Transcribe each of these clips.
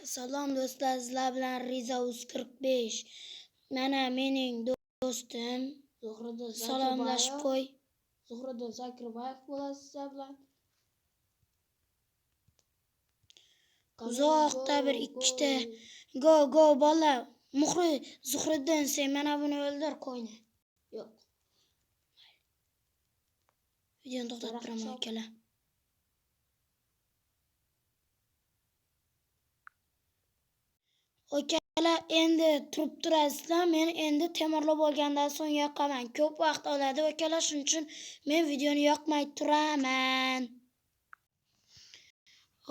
Salom do'stlar, sizlar bilan Riza 145. Mana mening do'stim. Zuhriddin Salomlashib Zakirbayev. qo'y. Zuhriddin Zakirbayev bo'lasiz sizlar bilan. Uzoqda bir ikkita go go bola. Muhri Zuhriddin, sen mana buni o'ldir qo'yni. Yo'q. Videoni to'xtatib Daraxt turaman chop. Akalar. Akalar, endi turib turasizlar. Men endi temirlab olgandan so'ng yoqaman. Ko'p vaqt oladi akalar, shuning uchun men videoni yoqmay turaman.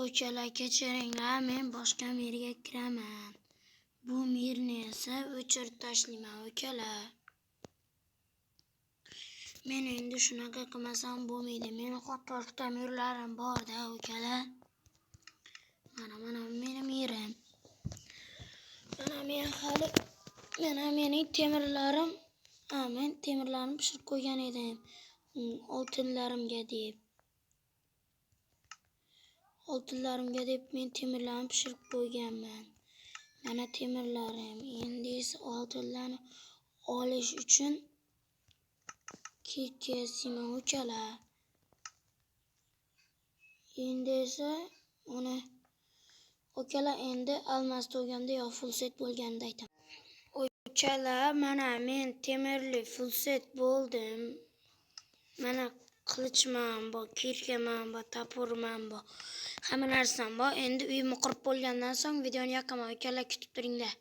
Akalar, kechiringlar, men boshqa mirga kiraman. Bu mirni esa o'chirib tashlayman akalar. Men endi shunaqa qilmasam bo'lmaydi. Meni qatorda mirlarim bor-da akalar. Mana mana meni mirim. Mana men hali mana mening temirlarim. Ha, men temirlarni pishirib qo'ygan edim. Oltinlarimga deb. Oltinlarimga deb men temirlarni pishirib qo'yganman. Mana temirlarim. Endi esa oltinlarni olish uchun ketyapman ukalar. Endi esa uni ukalar endi almas to'ganda yo full set bo'lganida aytaman. Ukalar, mana men temirli full set bo'ldim. Mana qilichim bor, kirkam bor, toporim bor. Hamma narsam bor. Endi uyimni qurib bo'lgandan so'ng videoni yoqaman. Ukalar, kutib turinglar.